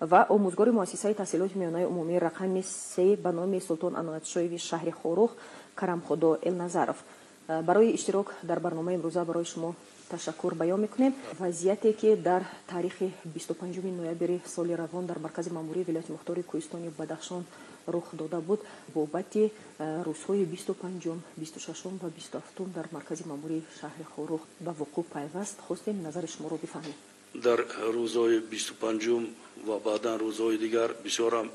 Ва омӯзгори муассисаи таҳсилоти миёнаи умумии рақами 3 ба номи Султон Аноятшоеви шаҳри Хоруғ Карамхудо Элназаров. Барои иштирок дар барномаи имрӯза барои шумо ташаккур баён мекунем. Вазъияте ки дар таърихи 25 ноябри соли равон дар маркази маъмурии вилояти мухтори Кӯҳистони Бадахшон рух дода буд, бобати рӯзҳои 25, 26 ва 27 дар маркази маъмурии шаҳри Хоруғ ба вуқӯъ пайваст, хостем назари шуморо бифаҳмем. Дар рӯзҳои 25 ва баъдан рӯзҳои дигар бисёрам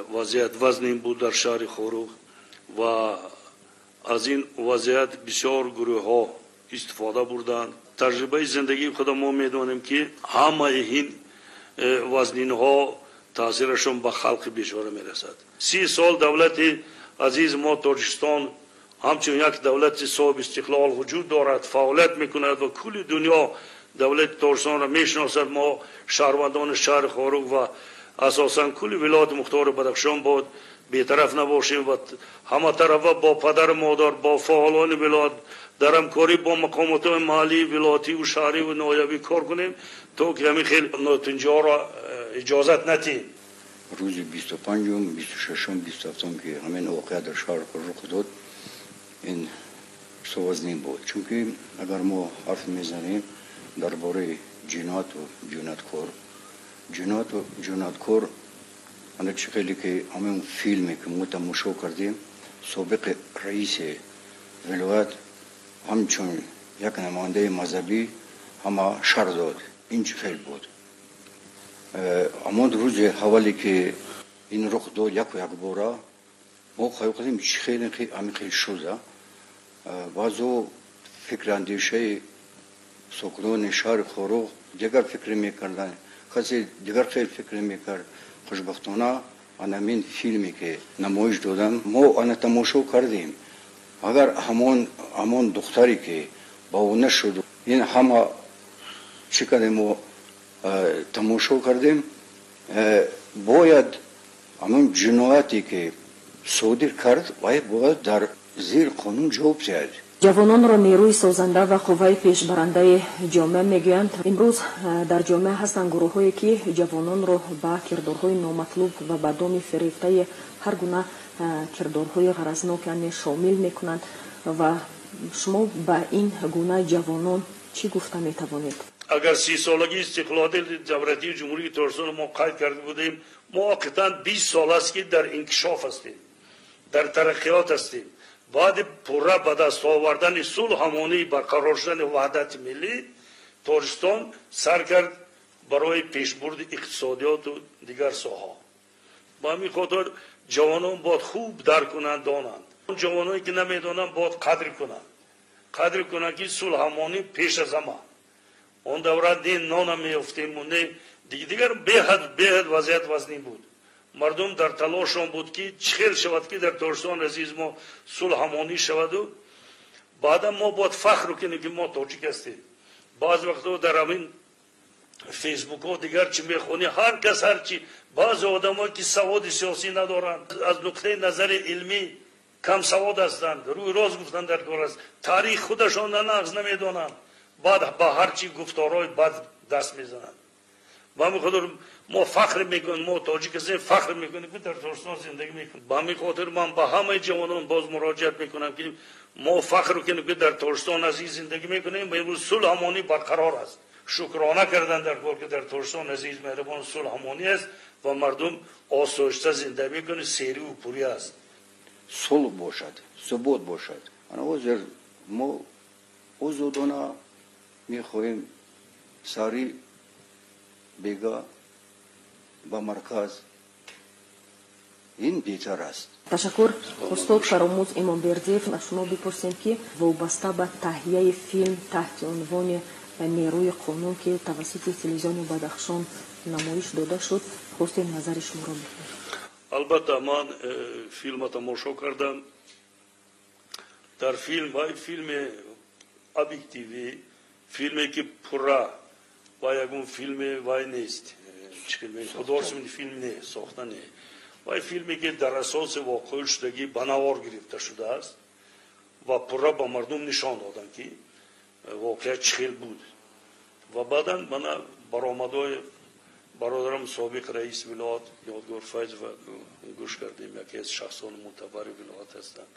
вазъият вазнин буд дар шаҳри Хоруғ ва аз ин вазъият бисёр гурӯҳҳо истифода бурданд. Таҷрибаи зиндагии худа мо медонем, ки ҳамаи ин вазнинҳо таъсирашон ба халқи бечора мерасад. 30 сол давлати азизи мо Тоҷикистон ҳамчун як давлати соҳиби истиқлол вуҷуд дорад, фаъолият мекунад ва кулли дунё давлати Тоҷикистонро мешиносад. Мо шаҳрвандони шаҳри Хоруғ ва асосан кулли вилояти мухтори Бадахшон бояд бетараф набошем ва ҳаматарафа бо падару модар, бо фаъолони вилоят дар ҳамкорӣ бо мақомотҳои маҳаллии, вилоятиву шаҳриву ноҳиявӣ кор кунем, то ки ҳамин хел нотинҷиҳоро иҷозат надиҳем. Рӯзи 25, 26, 27, ки ҳамин воқеа дар шаҳр рух дод, ин вазнин буд, чунки агар мо ҳарф мезанем дар бораи ҷинояту ҷинояткор, ҷинояту ҷинояткор, ана чӣ хеле ки ҳамин филме ки мо тамошо кардем, собиқи раиси вилоят ҳамчун як намояндаи мазҳабӣ ҳама шар дод. Ин чӣ хел буд? Ҳамон рӯзи аввале ки ин рух дод, яку якбора мо хаёл кардем, чӣ хеле ҳамин хел шуда. Баъзо фикри андешаи сокинони шаҳри Хоруғ дигар фикр мекарданд, касе дигар хел фикр мекард. Хушбахтона анамин филме ки намоиш додам, мо ана тамошо кардем. Агар ҳамон духтаре ки ба ӯ нашуд, ин ҳама чӣ кардем, мо тамошо кардем, бояд ҳамон ҷинояте ки содир кард, вай бояд дар зери қонун ҷавоб диҳад. Ҷавононро нерӯи созанда ва қувваи пешбарандаи ҷомеа мегӯянд. Имрӯз дар ҷомеа ҳастанд гурӯҳҳое, ки ҷавононро ба кирдорҳои номатлуб ва ба доми фирефтаи ҳар гуна кирдорҳои ғаразнок, яъне, шомил мекунанд. Ва шумо ба ин гуна ҷавонон чӣ гуфта метавонед? Агар 30-солагии истиқлолияти давлатии Ҷумҳурии Тоҷикистонро мо қайд карда будем, мо ҳақиқатан 20 сол аст, ки дар инкишоф ҳастем, дар тараққиёт ҳастем. Баъди пурра ба даст овардани сулҳ, ҳамонӣ, барқарор шудани ваҳдати миллӣ, Тоҷикистон сар кард барои пешбурди иқтисодиёту дигар соҳаҳо. Ба ҳамин хотир ҷавонон бояд хуб дарк кунанд, донанд. Он ҷавононе ки намедонанд, бояд қадр кунанд, қадр кунанд, ки сулҳ, ҳамонӣ пеш аз ҳама. Он давра не нона меёфтему, не дигар, беҳад вазъият вазнин буд. Мардум дар талошон буд, ки чӣ хел шавад, ки дар Тоҷикистон азиз мо сулҳ, ҳамонӣ шаваду баъдан мо бояд фахр кунем, ки мо тоҷик ҳастем. Баъзе вақтҳо дар ҳамин фейсбукҳо дигар чӣ мехонӣ, ҳар кас ҳар чи. Баъзе одамое ки саводи сиёсӣ надоранд, аз нуқтаи назари илмӣ камсавод ҳастанд, рӯи рост гуфтан дар кор аст, таърих худашон нағз намедонанд, баъд ба ҳар чи гуфторҳои бад даст мезананд. Ба ҳамин хотир мо фахр мекунем, мо тоҷик ҳастем, фахр мекунем, ки дар Тоҷикистон зиндагӣ мекунем. Ба ҳамин хотир ман ба ҳамаи ҷавонон боз муроҷиат мекунам, ки мо фахр кунем, ки дар Тоҷикистон азиз зиндагӣ мекунем ва имрӯз сулҳ, ҳамонӣ барқарор аст. Шукрона кардан дар кор, ки дар Тоҷикистон азиз меҳрибон сулҳ, ҳамонӣ аст ва мардум осоишта зиндагӣ мекунад, сериву пурӣ аст. Сулҳ бошад, субот бошад. Ана ҳозир мо озодона мехоҳем сари бега ба марказ, ин беҳтар аст. Ташаккур, устод Шаромуз Имомбердиев. Аз шумо бипурсем, ки вобаста ба таҳияи филм таҳти унвони «Нерӯи қонун», ки тавассути телевизиони Бадахшон намоиш дода шуд, хостем назари шуморо бифаҳмем. Албатта, ман филма тамошо кардам. Дар филм, вай филми объективӣ, филме ки пурра ва ягон филме вай нест, художественный филм не сохта не, вай филме ки дар асоси воқеъ шудагӣ ба навор гирифта шудааст ва пурра ба мардум нишон доданд, ки воқеа чӣ хел буд. Ва баъдан мана баромадҳои Бародарам собиқ раиси вилоят Ёдгор Файзов гӯш кардем, яке аз шахсони мӯътабари вилоят ҳастанд.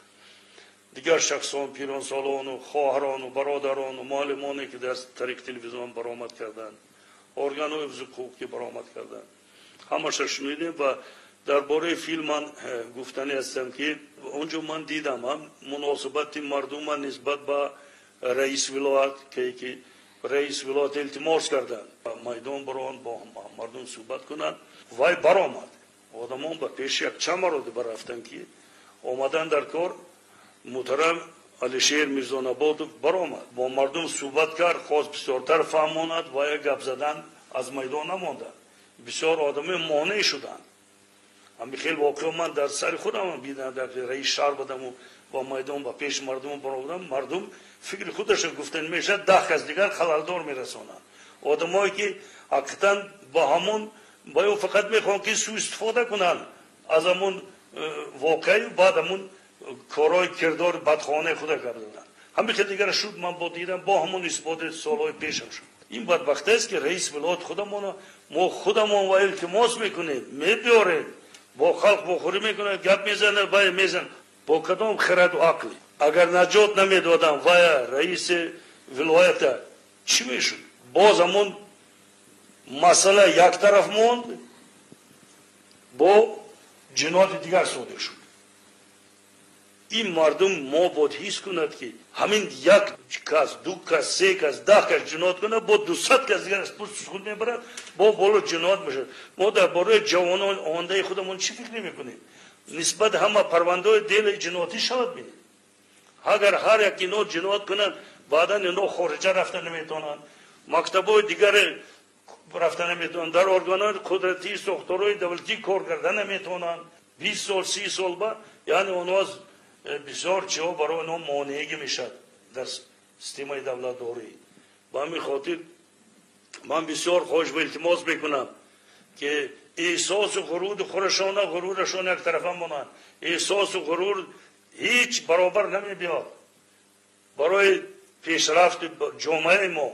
Дигар шахсон, пиронсолону хоҳарону бародарону муаллимоне, ки дар тариқи телевизион баромад карданд, органҳои ҳуқуқӣ баромад карданд, ҳамаша шунидем. Ва дар бораи филм ман гуфтанӣ ҳастам, ки он ҷо ман дидам ҳам муносибати мардума нисбат ба раис вилоят, ки раис вилоят илтимос карданд майдон барон, бо мардум суҳбат кунанд, вай баромад. Одамон ба пеши як чанд маротиба рафтанд, ки омадан дар кор. Муҳтарам Алишер Мирзонаботов баромад, бо мардум суҳбат кард, хост бисёртар фаҳмонад ва як гап задан аз майдон намонданд. Бисёр одаме монеъ шуданд. Ҳами хел воқеа ман дар сари худам дидам, дар раис шаҳр будаму ба майдон, ба пеши мардум баромадам. Мардум фикри худашон гуфтан мешавад, 10 кас дигар халалдор мерасонанд. Одамое, ки ҳақиқатан ба ҳамон ба ё фақат мехоҳанд, ки суистифода кунанд аз ҳамон воқеаю баъд ҳамон корҳои кирдори бадхонаи худа карданд. Ҳамин хел дигар шуд, ман бо дидам, бо ҳамон исботи солҳои пешам шуд. Ин бадбахтӣ аст, ки раиси вилоят худамона мо худамон ва илтимос мекунем, мебиёрем, бо халқ бохӯрӣ мекунад, гап мезанад, вай мезанад. Бо кадом хираду ақле? Агар наҷот намедодам вая, раиси вилоята, чӣ мешуд? Боз ҳамон масъала як тараф монд, бо ҷинояти дигар содир шуд. Ин мардум мо бояд ҳис кунад, ки ҳамин як кас, ду кас, се кас, 10 кас ҷиноят кунад, бо 200 кас дигар аз пушти худ мебарад, бо боло ҷиноят мешавад. Мо дар бораи ҷавонон ояндаи худамон чӣ фикр мекунем? Нисбат ҳама парвандаҳои дели ҷиноятӣ шавад бинед. Агар ҳар як ино ҷиноят кунанд, баъдан ино хориҷа рафта наметавонанд, мактабҳои дигаре рафта наметавонанд, дар органҳои қудратии сохторҳои давлатӣ кор карда наметавонанд. 20 сол, 30 сол ба яъне онҳо аз бисёр чиҳо барои онҳо монеагӣ мешавад дар системаи давлатдорӣ. Ба ҳамин хотир ман бисёр хоҳиш ва илтимос мекунам, ки эҳсосу ғурури худашона, ғурурашон як тарафа монанд. Эҳсосу ғурур ҳеҷ баробар намебиёд барои пешрафти ҷомеаи мо.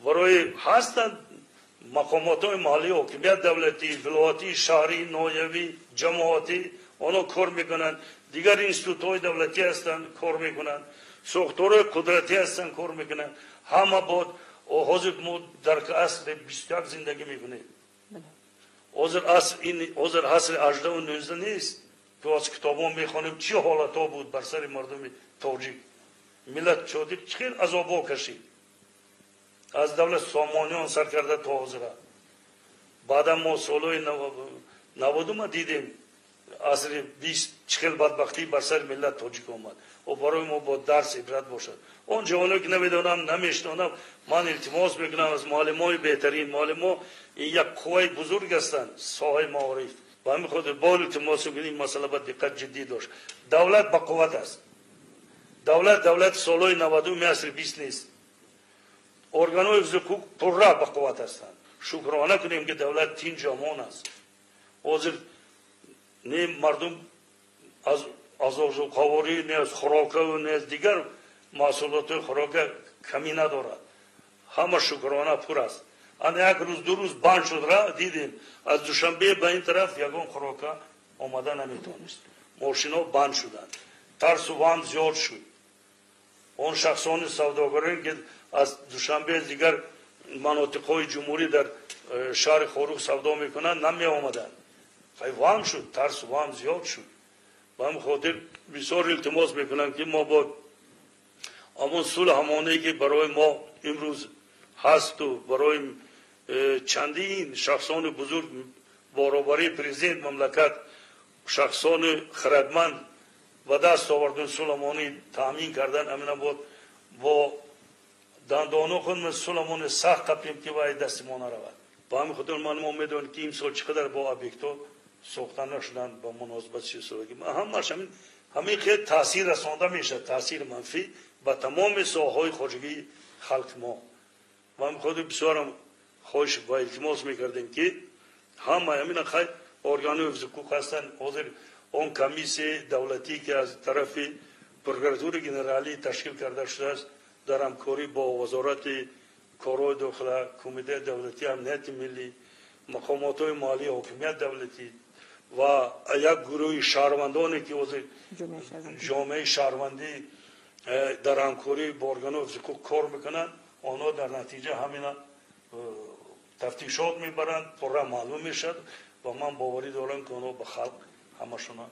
Барои ҳастанд мақомотҳои маҳаллии ҳокимият давлатӣ, вилоятӣ, шаҳрӣ, ноҳиявӣ, ҷамоатӣ, онҳо кор мекунанд. Дигар институтҳои давлатӣ ҳастанд, кор мекунанд, сохторҳои қудратӣ ҳастанд, кор мекунанд. Ҳама бод ҳозир мо дар асри 21 зиндагӣ мекунем. Ҳозир аср ин ҳозир асри 18-у 19 нест, ки аз китобҳо мехонем чӣ ҳолатҳо буд бар сари мардуми тоҷик. Миллат тоҷик чӣ хел азобҳо кашид аз давлат Сомониён сар карда то ҳозира. Баъдан мо солҳои 90-ума дидем, асри 20 чӣ хел бадбахтӣ бар сари миллат тоҷик омад. О барои мо бо дарс ибрат бошад. Он ҷавоное, ки намедонам, намешнонам, ман илтимос мекунам аз муаллимои беҳтарин. Муаллимо ин як қувваи бузург ҳастанд соҳаи маориф. Ба ҳамин хотир бо илтимос мекунем, ин масъала ба диққат ҷиддӣ дошт. Давлат ба қувват аст. Давлат давлати солҳои 90-уми асри 20 нест. Органҳои ҳуқуқ пурра ба қувват ҳастанд. Шукрона кунем, ки давлат тинҷу амон аст. Ҳозир не мардум аз озуқаворӣ, не аз хӯрокаву не аз дигар маҳсулотҳои хӯрока камӣ надорад. Ҳама шукрона пур аст. Ана як рӯз, ду рӯз банд шуд, дидем аз Душанбе ба ин тараф ягон хӯрока омада наметавонист. Мошино банд шуданд, тарсу ваҳм зиёд шуд. Он шахсони савдогароне, ки аз Душанбе, аз дигар манотиқҳои ҷумҳурӣ дар шаҳри Хоруғ савдо мекунанд, намеомаданд. Хай ваҳм шуд, тарсу ваҳм зиёд шуд. Ба ҳамин хотир бисёр илтимос мекунам, ки мо бо ҳамон сулҳ ҳамонае, ки барои мо имрӯз ҳасту барои чандин шахсони бузург баробарии президент мамлакат, шахсони хирадманд ба даст овардан, сулҳ таъмин кардан, амина бод бо дандоно худ сулҳ сахт қапем, ки вай дасти мо наравад. Ба ҳамин хотир ман мо медонем, ки имсол чӣ қадар бо объектҳо сохта нашуданд ба муносибати 30-солагӣ. Ҳамаш ҳамин хел таъсир расонда мешавад, таъсири манфӣ ба тамоми соҳаҳои хоҷагии халқи мо. Ба ҳамин хотир бисёрам хоҳиш ва илтимос мекардем, ки ҳама ҳамина хай органҳои ҳуқуқ ҳастанд. Ҳозир он комиссияи давлатӣ, ки аз тарафи прокуратураи генералӣ ташкил карда шудааст дар ҳамкорӣ бо Вазорати корҳои дохила, Кумитаи давлатии амнияти миллӣ, мақомотҳои маҳаллии ҳокимият давлатӣ ва як гурӯҳи шаҳрвандоне ки ҳозир ҷомеаи шаҳрвандӣ дар ҳамкорӣ бо органҳои ҳуқуқ кор мекунанд, онҳо дар натиҷа ҳамина тафтишот мебаранд, пурра маълум мешавад ва ман боварӣ дорам, ки онҳо ба халқ ҳамашона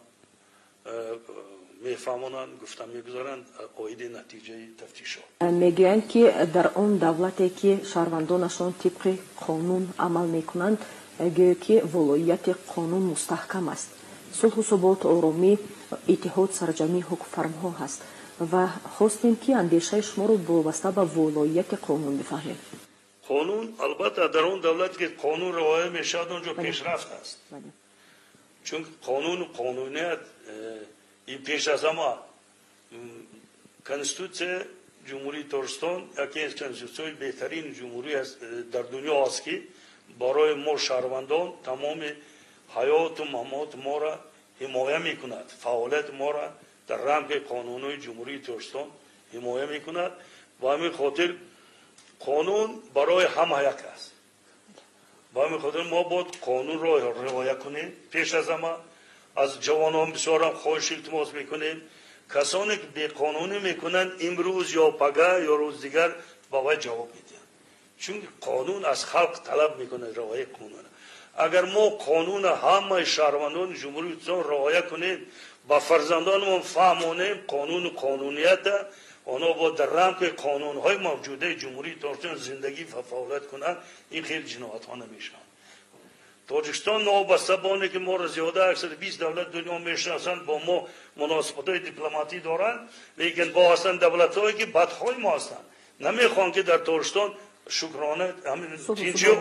мефаҳмонанд, гуфта мегузаранд оиди натиҷаи тафтишот. Мегӯянд, ки дар он давлате, ки шаҳрвандонашон тибқи қонун амал мекунанд, гӯё ки волоияти қонун мустаҳкам аст, сулҳу субот, оромӣ, иттиҳод сарҷамъи ҳукмфармоҳо ҳаст ва хостем, ки андешаи шуморо вобаста ба волоияти қонун бифаҳмем. Қонун, албатта, дар он давлате, ки қонун риоя мешавад, он ҷо пешрафт аст, чунки қонуну қонуният ин пеш аз ҳама Конститутсияи Ҷумҳурии Тоҷикистон яке аз конститутсияҳои беҳтарини ҷумҳурӣ дар дунё аст, ки барои мо шаҳрвандон тамоми ҳаёту мамоти моро ҳимоя мекунад, фаъолияти моро дар рамки қонунҳои Ҷумҳурии Тоҷикистон ҳимоя мекунад. Ба ҳамин хотир қонун барои ҳама як аст. Ба ҳамин хотир мо бояд қонунро риоя кунем. Пеш аз ҳама аз ҷавонон бисёрам хоҳиш, илтимос мекунем: касоне ки беқонунӣ мекунанд, имрӯз ё пага ё рӯз дигар ба вай ҷавоб медиҳанд, чунки қонун аз халқ талаб мекунад риояи қонун. Агар мо қонуна ҳамаи шаҳрвандони Ҷумҳурии Тоҷикистон риоя кунем, ба фарзандонамон фаҳмонем қонуну қонунията, онҳо бояд дар рамки қонунҳои мавҷудаи Ҷумҳурии Тоҷикистон зиндагӣ ва фаъолият кунанд, ин хеле ҷиноятҳо намешаванд. Тоҷикистон, новобаста ба оне ки моро зиёда 120 давлат дунё мешиносанд, бо мо муносибатҳои дипломатӣ доранд, лекин бо ҳастанд давлатҳое, ки бадхоҳи мо ҳастанд, намехоҳанд, ки дар Тоҷикистон шукрона тинҷию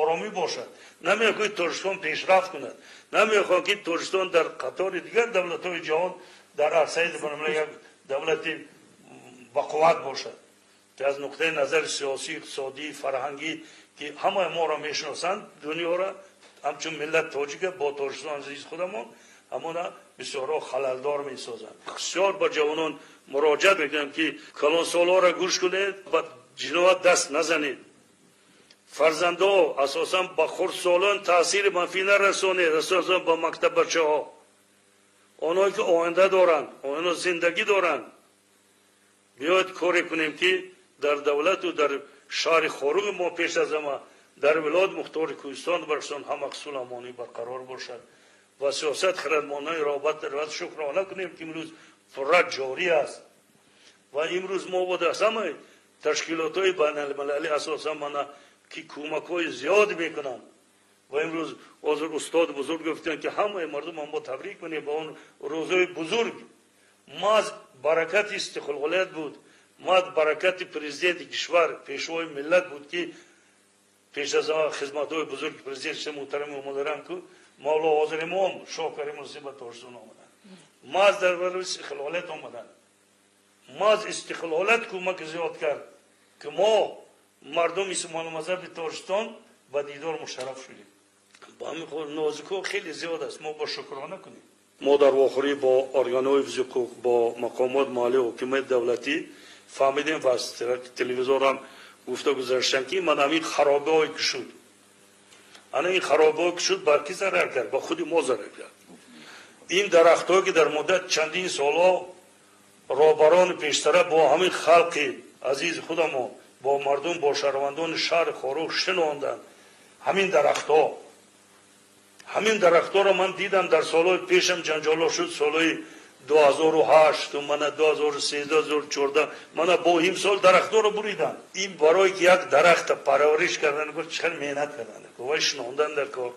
оромӣ бошад, намехоҳанд, ки Тоҷикистон пешрафт кунад, намехоҳанд, ки Тоҷикистон дар қатори дигар давлатҳои ҷаҳон дар арсаи як давлати бақувват бошад, ки аз нуқтаи назари сиёсӣ, иқтисодӣ, фарҳангӣ, ки ҳамаи моро мешиносанд дунёро ҳамчун миллат тоҷика бо Тоҷикистон азиз худамон, ҳамона бисёрҳо халалдор месозанд. Бисёр ба ҷавонон муроҷиат мекунам, ки калонсолҳоро гӯш кунед, ба ҷиноят даст назанед. Фарзандо, асосан ба хурдсолон таъсири манфӣ нарасонед, асосан ба мактаббачаҳо, онҳое ки оянда доранд, онҳо зиндагӣ доранд. Биёед коре кунем, ки дар давлату дар шаҳри Хоруғи мо, пеш аз ҳама дар вилояти мухтори Кӯҳистон Бадахшон ҳама сулҳ, амонӣ барқарор бошад ва сиёсат хирадмонаи робат шукрона кунем, ки имрӯз пурра ҷорӣ аст. Ва имрӯз мо бояд аз ҳамаи ташкилотҳои байналмилалӣ, асосан мана ки кӯмакҳои зиёд мекунанд, ва имрӯз ҳозир устоди бузург гуфтанд, ки ҳамаи мардум мо табрик кунем ба он рӯзҳои бузург. Маҳз баракати истиқлолият буд, маҳз баракати президенти кишвар, пешвои миллат буд, ки пеш аз хизматҳои бузурги президенти муҳтарами Эмомалӣ ку мавло ҳозир имом Шоҳ Карим ба Тоҷикистон омаданд, маҳз дар барои истиқлолият омаданд. Маҳз истиқлолият кӯмаки зиёд кард, ки мо мардуми мусулмонмазҳаби Тоҷикистон ба дидор мушарраф шудем. Ба ҳамин хотир нозукиҳо хеле зиёд аст, мо бо шукрона кунем. Мо дар вохӯрӣ бо органҳои ҳуқуқ, бо мақомот маҳаллии ҳокимияти давлатӣ фаҳмидем ва аз телевизорам гуфта гузаштам, ки ман ҳамин харобиҳое ки шуд, ана ин харобиҳое ки шуд, ба ки зарар кард? Ба худи мо зарар кард. Ин дарахтҳое, ки дар муддат чандин солҳо роҳбарони пештара бо ҳамин халқи азизи худамон, бо мардум, бо шаҳрвандони шаҳри Хоруғ шинонданд, ҳамин дарахтҳоро ман дидам, дар солҳои пешам ҷанҷолҳо шуд, солҳои 2008, мана 2013, 2014, мана бо имсол дарахтҳоро буриданд. Ин барое ки як дарахта парвариш кардан, чӣ хел меҳнат кардан, вай шинондан дар кор,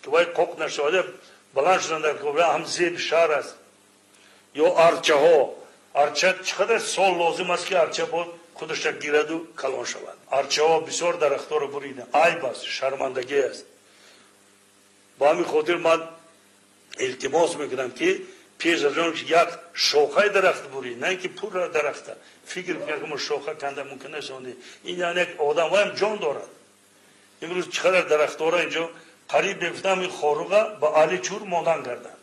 ки вай қоқ нашавад, баланд шудан дар кор, ҳам зеби шаҳр аст. Ё арчаҳо, арча чӣ қадар сол лозим аст, ки арча бод худаша гираду калон шавад. Арчаҳо, бисёр дарахтҳоро буриданд, айб аст, шармандагӣ аст. Ба ҳамин хотир ман илтимос мекунам, ки пеш аз он як шохаи дарахт бурӣ, на ин ки пурра дарахта, фикр кунед, шоха канда мумкин аст. Ин яъне як одам, ваям ҷон дорад. Имрӯз чӣ қадар дарахтҳоро инҷо қариб мегуфтам, ин Хоруға ба Аличур монанд карданд.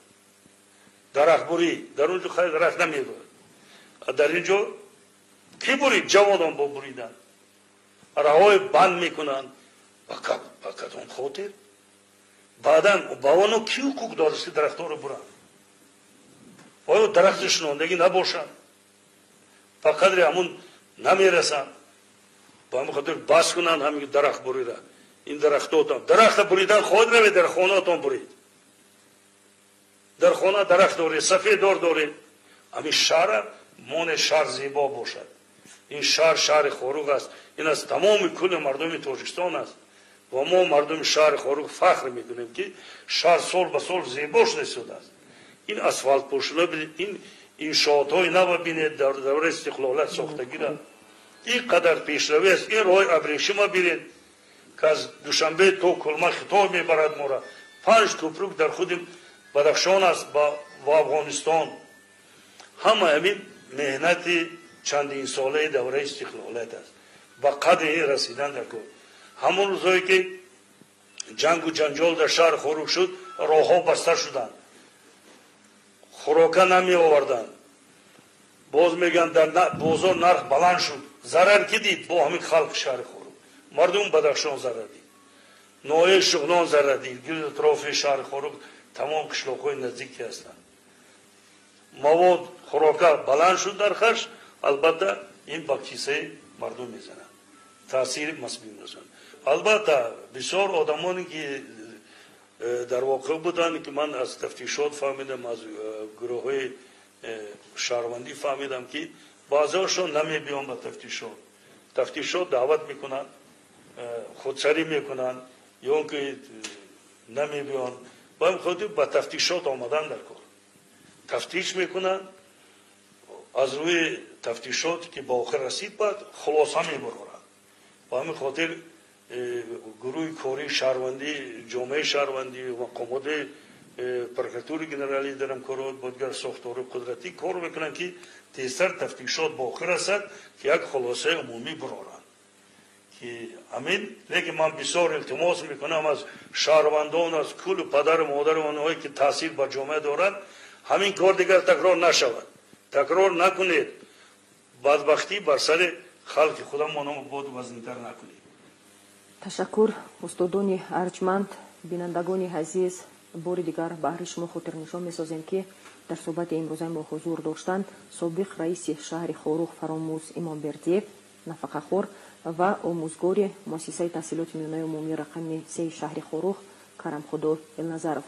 Дарахтбурӣ дар он ҷо хайр дарахт намебурад, дар ин ҷо кӣ бурид? Ҷавонон бо буриданд, роҳҳои банд мекунанд. Ба кадом хотир? Баъдан ба оно ки ҳуқуқ дорад, ки дарахтҳоро буранд? Оё дарахти шинондагӣ набошанд? Ба қадри ҳамун намерасанд. Ба ҳамин хотир бас кунанд ҳамин дарахт бурида. Ин дарахтотон. Дарахта буридан хоҳед, равед дар хонаатон буред. Дар хона дарахт доред, сафедор доред. Ҳамин шаҳра моне, шаҳр зебо бошад. Ин шаҳр шаҳри Хоруғ аст. Ин аз тамоми кулли мардуми Тоҷикистон аст. Ва мо мардуми шаҳри Хоруғ фахр мекунем, ки шаҳр сол ба сол зебо шуда истодааст. Ин асфалтпӯшино, ин иншоотҳои нава бинед, дар давраи истиқлолият сохтагира. Ин қадар пешравӣ аст. Ин роҳи абрешима бинед, ки аз Душанбе то Кулма Хитой мебарад мора. 5 кӯпрук дар худи Бадахшон аст ва Афғонистон. Ҳама ҳамин меҳнати чандинсолаи давраи истиқлолият аст. Ба қадри ин расидан дар кор. Ҳамон рӯзҳое ки ҷангу ҷанҷол дар шаҳри Хоруғ шуд, роҳҳо баста шуданд, хӯрока намеоварданд. Боз мегӯянд, дар бозор нарх баланд шуд. Зарар ки дид? Бо ҳамин халқи шаҳри Хоруғ, мардум Бадахшон зарар дид, ноҳияи Шуғнон зарар дид, гирду атрофи шаҳри Хоруғ тамом қишлоқҳои наздики ҳастанд. Мавод хӯрока баланд шуд нархаш, албатта ин ба кисаи мардум мезанад, таъсири масбӣ мерасонад. Албатта бисёр одамоне ки дар воқеъ буданд, ки ман аз тафтишот фаҳмидам, аз гурӯҳҳои шаҳрвандӣ фаҳмидам, ки баъзеҳошон намебиён ба тафтишот. Тафтишот даъват мекунанд, худсарӣ мекунанд ё ки намебиён. Ба ҳамин хотир ба тафтишот омадан дар кор. Тафтиш мекунанд, аз рӯи тафтишот ки ба охир расид, баъд хулоса мебароранд. Ба ҳамин хотир гурӯҳи кории шаҳрвандӣ, ҷомеаи шаҳрвандӣ, мақомоти прокуратури генералӣ дар ҳамкорӣ бо дигар сохторҳои қудратӣ кор мекунанд, ки тезтар тафтишот ба охир расад, ки як хулосаи умумӣ бароранд. Ки ҳамин. Лекин ман бисёр илтимос мекунам аз шаҳрвандон, аз кулли падару модару онҳое ки таъсир ба ҷомеа доранд, ҳамин кор дигар такрор нашавад. Такрор накунед. Бадбахтӣ бар сари халқи худамон бод вазнинтар накунед. Ташаккур, устодони арҷманд, бинандагони азиз, бори дигар баҳри шумо хотирнишон месозем, ки дар суҳбати имрӯзаи мо ҳузур доштанд собиқ раиси шаҳри Хоруғ Фаромӯз Имомбердиев, нафақахӯр, ва омӯзгори муассисаи таҳсилоти миёнаи умумӣ рақами 3 шаҳри Хоруғ Карамхудо Элназаров.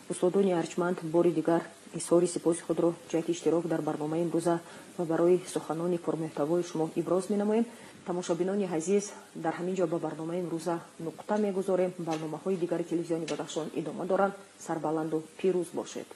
Устодони арҷманд, бори дигар изҳори сипоси худро ҷиҳати иштирок дар барномаи имрӯза ва барои суханони пурмуҳтавои шумо иброз менамоем. Тамошобинони азиз, дар ҳамин ҷо ба барномаи имрӯза нуқта мегузорем. Барномаҳои дигари телевизиони Бадахшон идома доранд. Сарбаланду пирӯз бошед.